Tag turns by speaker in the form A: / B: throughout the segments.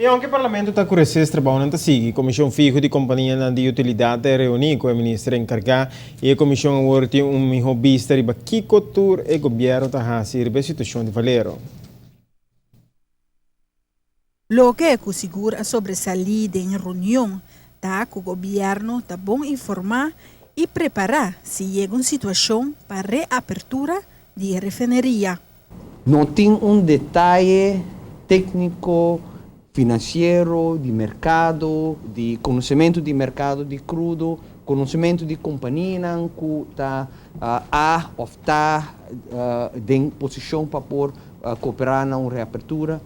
A: I aunke Parlamento ta ku reses trabounan ta sigui, Komishon Fiho di Kompanianan di Utilidat ta reuní ku e minister enkargá i e komishon awor tin un mihó bista riba kiko tur e gobièrnu ta hasi riba e situashon di Valero.
B: Loke ku sigur a sobresalí den e reunion ta ku gobièrnu ta bon informá i prepará si yega un situashon pa reapertura di e refineria.
C: No tin un detaye tékniko, finansiero, di merkado, di konosementu di merkado di krudo, konosementu di kompanianan ku ta a òf ta den posishon pa por kooperá na un reapertura.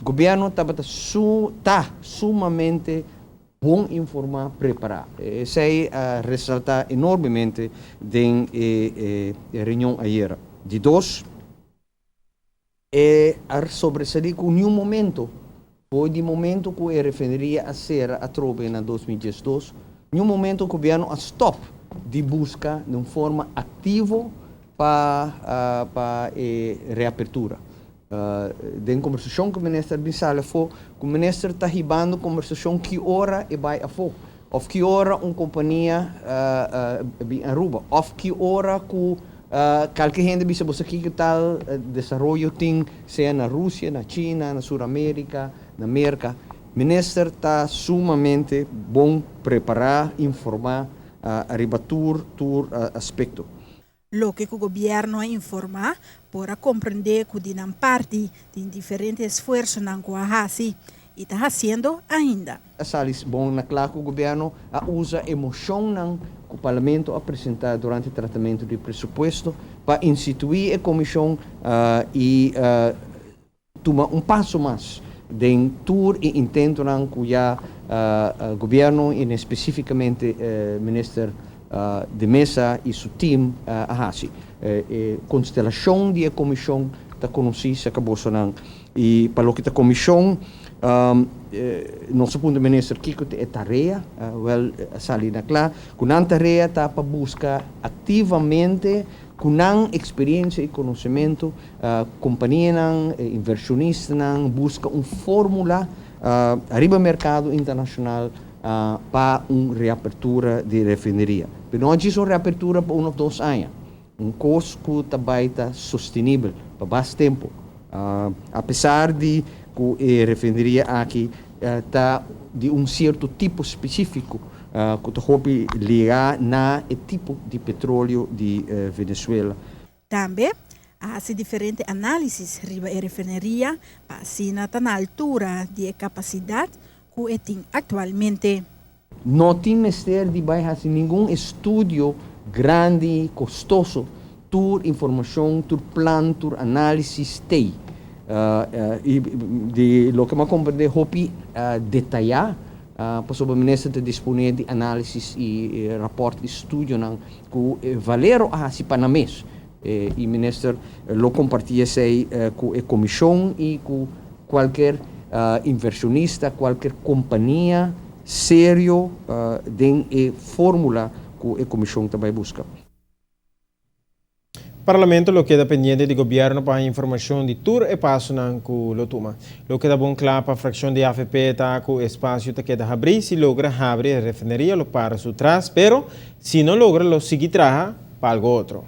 C: Gobièrnu tabata su ta sumamente bon informá, prepará. Esei a resaltá enormemente den e reunion ayera. Di dos, e a sobresalí ku niun momento, for di momento ku e refineria a sera atrobe na 2012, niun momento gobièrnu a stòp di buska den un forma aktivo pa pa e reapertura. Den kombersashon ku minister bin sali afó ku minister ta hibando kombersashon ki ora e bai afó òf ki ora un kompania bin Aruba òf ki ora ku kalke hende bisa bo sa kiko tal desaroyo tin sea na Rusia, na China, na Sur Amerika, na Merka. Minister ta sumamente bon prepará, informá ariba tur tur aspekto.
B: Loke ku gobièrnu a informá por a komprendé ku di nan parti tin diferente esfuersonan ku a hasi i ta hasiendo ainda.
C: A sali bon na kla ku gobièrnu a usa e moshonnan ku parlamento a presentá durante tratamentu di presupuesto pa instituí e komishon i tuma un paso mas den tur e intentonan ku ya gobierno i espesífikamente minister De Meza i su team a hasi. E konstelashon di e komishon ta konosí serka bosonan i pa loke ta komishon nos a puntra minister kiko ta e tarea, wèl a sali na kla ku nan tarea ta pa buska aktivamente ku nan eksperensia i konosementu Kompanianan, invershonistanan buska un fórmula ariba merkado internashonal pa un reapertura di refineria. Pero no djis un reapertura pa un òf dos aña, un kos ku ta bai ta sostenibel pa bas tempu. Apesar di ku e refineria aki ta di un sierto tipo spesífiko ku ta hopi ligá na e tipo di petroleo di Venezuela.
B: Tambe a hasi diferente análisis riba e refineria pa asina ta na altura di e kapasidat ku e tin aktualmente.
C: No tin mester di bai hasi ningun estudio grandi, kostoso. Tur informashon, tur plan, tur análisis t'ei. I di loke mi a komprendé hopi detayá, pasobra minister ta disponé di análisis i rapòrt i studionan ku Valero a hasi pa nan mes i minister lo kompartí esei ku e komishon i ku kualker invershonista, kualker kompania serio den e fórmula ku e komishon ta bai buska.
A: Parlamento lo keda pendiente di gobierno pa haña informacion di tur e pasonan cu lo tuma. Loke ta bon cla pa fraccion di avp ta cu e espacio ta keda habri, si logra habri e refineria lo para su tras, pero si no logra lo sigui traha pa algo otro.